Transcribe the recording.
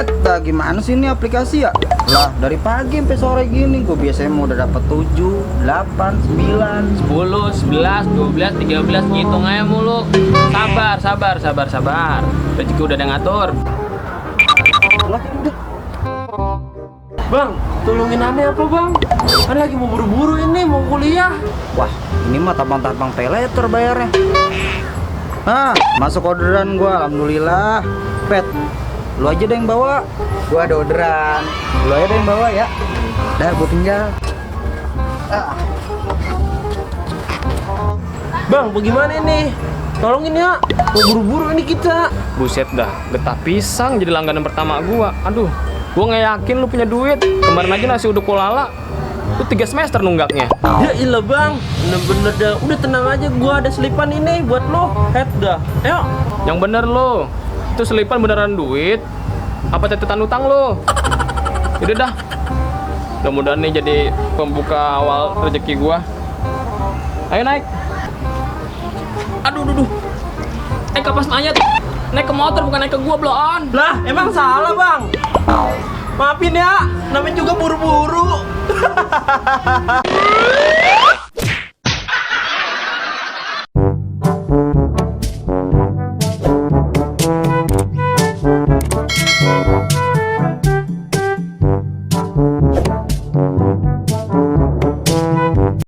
Dah gimana sih ini aplikasi ya? Lah dari pagi sampai sore gini gue biasanya mau udah dapat 7, 8, 9, 10, 11, 12, 13 ngitung aja mulu. Sabar. Rezeki udah ada ngatur. lah udah. Bang, tolongin aneh apa bang? Aneh lagi mau buru-buru ini, mau kuliah. Wah, ini mah tabang-tabang pay later bayarnya. Masuk orderan gua, alhamdulillah. Pet, lu aja deh yang bawa. Gua ada orderan. Lu aja deh yang bawa ya. Dah, gua tinggal. Bang, bagaimana ini? Tolongin ya, mau buru-buru ini kita. Buset dah, getah pisang jadi langganan pertama gua. Aduh, gua nggak yakin lu punya duit. Kemarin aja nasi uduk kolala, lu 3 semester nunggaknya. Ya ilah bang, bener-bener dah. Udah tenang aja, gua ada selipan ini buat lo. Head dah, ayo. Yang bener lo, itu selipan beneran duit apa catatan utang lo? Udah dah, mudah-mudahan nih jadi pembuka awal rezeki gua. Ayo naik. Aduh, naik ke pas mayat. Naik ke motor bukan naik ke gua, bloon. Lah, emang salah bang. Maafin ya, namanya juga buru-buru.